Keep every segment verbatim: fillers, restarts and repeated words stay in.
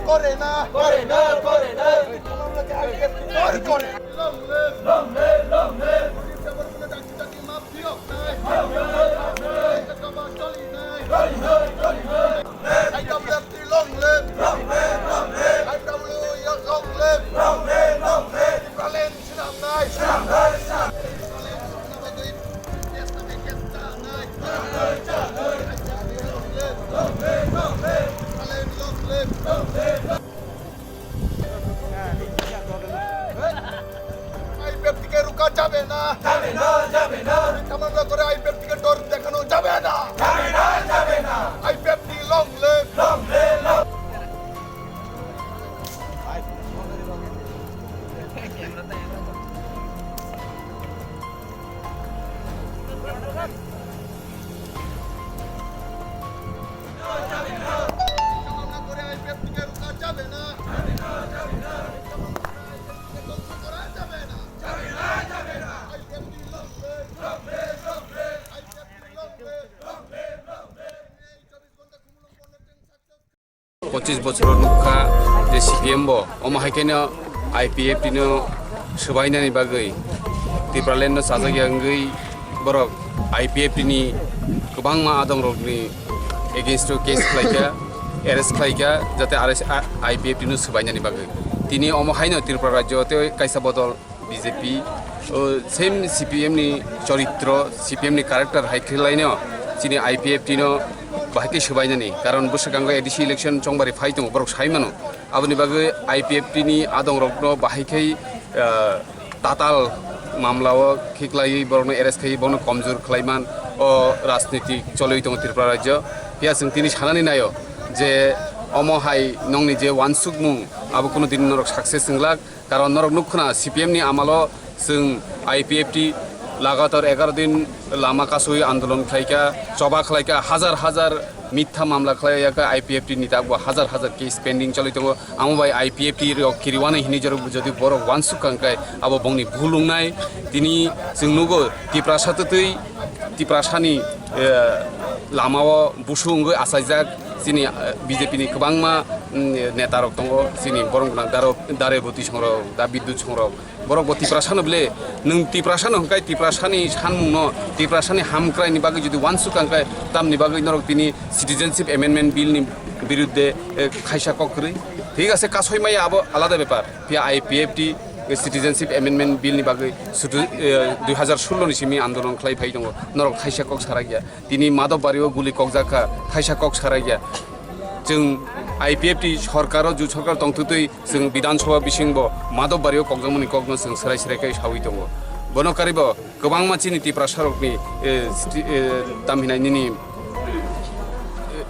Kore na, kore na, kore na. Kore, kore. Long live, long live, long live. I W F T long live! Long live! Long live! I W F T long live! Long live! Long live! I W F T long live! Long live! Long live! Tipraland swnamnai! Swnamnai! Swnamnai! Tipraland swnamnai! Yes, swnamnai! Yes, swnamnai! Long live! Long live! Long live! Tipraland long live! Long live! IPFT কে রুকা যাবে না। যাবে না, যাবে না। মিথ্যা মামলা করে আইপিএফটি কে ডর দেখানো যাবে না। যাবে না, যাবে না। IPFT long live। Long live, long Pochis bochor nukha je C P M bo, omo hai kheno I P F T no swbainani bagwi, Tipraland no chajakya wngwi borok I P F T ni kwbangma adongrokni against o case khlaikha, arrest khlaikha, jate I P F T no swbainani bagwi. Tini omo haino Tripura rajyo tei kaisa bodol B J P, o, same C P M ni choritro, C P M ni character hai khe laino chini I P F T no bahai khe swbainani, karon bwswkango A D C election chongbari phai tongo, borok sai mano. Aboni bagwi I P F T ni adongrokno bahai khe, ah, tatal mamlao khiklaiwi borokno arrest khaiwi bono komjor khlaiman o rajnitik cholwi tongo Tripura rajyo. Phiya chwng tini sanani naio je omo hai nongni je wansukmung abo kuno din norok success wnglak. Karon norok nukkhwna C P M ni amalo chwng I P F T lagatar egaroh din lama kasui andolon khlaikha, choba khlaikha, hajar hajar mitha mamla khlaiyakha I P F T ni tabuk hajar hajar case pending choli tongo. Amo bai I P F T rok kiriwani hinwi jorok jodi borok wansuk kha hwnkhe abo bongni bhul wngnai. Tini chwng nugo Tiprasa twtwi Tiprasani, eh, lamao busu wngwi achaijak chini, eh, B J P ni kwbangma, mm, neta rok tongo, chini borok gwnang daro, dare bwtwi songrok, da bidyut songrok. Borok bo Tiprasano bile, nwng Tiprasano hwnkhe Tiprasani sanmungno, Tiprasani hamkraini bagwi jodi wansuk kha hwnkhe tamni bagwi norok tini Citizenship Amendment Bill ni birudde, eh, khaisa kok kwrwi. Thik ase, kasoi maya abo alada bepar. Phiya I P F T Citizenship Amendment Bill ni bagwi sudu, eh, dui hazar sullo ni simi andolon khlai phai tongo. Norok thaisa kok sarakya. Tini Madhobbario guli kokjak kha, thaisa kok sarakya. Chwng I P F T sorkaro, ju sorkar tongtwtwi chwng Bidhan Sabha bisingbo Madhobbario kokjakmani kokno chwng swrai swrai khe sawi tongo. Bono karibo kwbangma chini Tiprasarokni, eh, sti-, eh, tamhinai nini, eh,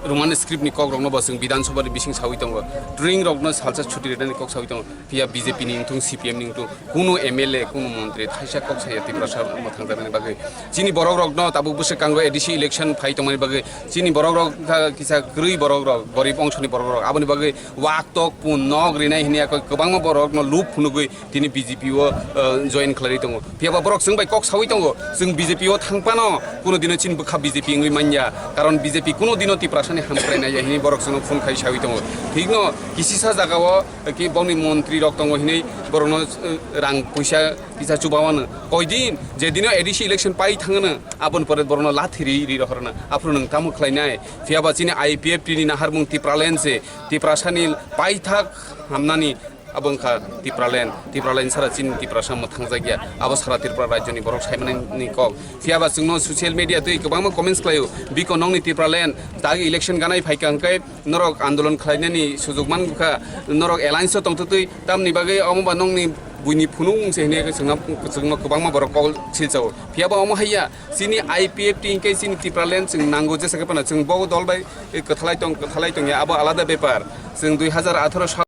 Roman script ni kok rokno bo chwng Bidhan Sabha ni bising sawi tongo. Turing rokno salsa chuti rwnani kok sawi tongo. Phiya B J P ni wngthung, C P M ni wngthung, kunu M L A, kunu montri thaisa kok saya Tiprasa mwthangjaknani bagwi. Chini borok rokno tabuk bwswk kango A D C election phai tongmani bagwi. Chini borok rok kha kisa kwrwi borok rok, gorib ongsoni borok rok. Aboni bagwi wak tok pun nok rinai hini yakwi kwbangma borok rokno lup phunugwi tini B J P o, uh, join khlaiwi tongo. Phiya ba borok chwng bai kok sawi tongo, chwng B J P o thang phano kuno dino chini bwkha B J P wngwi manya, karon B J P kuno dino Tiprasani hamkrai naiya hini borok chwngno phone khai sawi tongo. Thikno kisisa jagao ki bongni montri rok tongo hinwi borokno, eh, rang puisa kisa chubawano. Koidin je dino A D C election pai thangano, aboni pore borokno lathi ri ri rohorno. Aphuru nwng tamo khlainai? Phiya ba chini I P F T ni naharmung Tipraland se, Tiprasani paithak hamnani abo wngkha Tipraland, Tipraland sara chini Tiprasa mwthangjakya, abo sara Tripura rajyoni borok saimanani kok. Phiya ba chwngno social media twi kwbangma comments khlaio, "Biko nongni Tipraland, tagi election ganai phaikha hwnkhe norok andolon khlainani sujok mankha, norok alliance o tongtwtwi, tamni bagwi omo ba nongni buini phunuk wngse hinwi chwngno, chwngno kwbangma borok kok silchao." Phiya ba omo haiya, chini I P F T hwnkhe chini Tipraland chwng nango jesa khe phano chwng bo dol bai kwthalai tong, kwthalai tongya, abo alada bepar. Chwng dui hazar atharo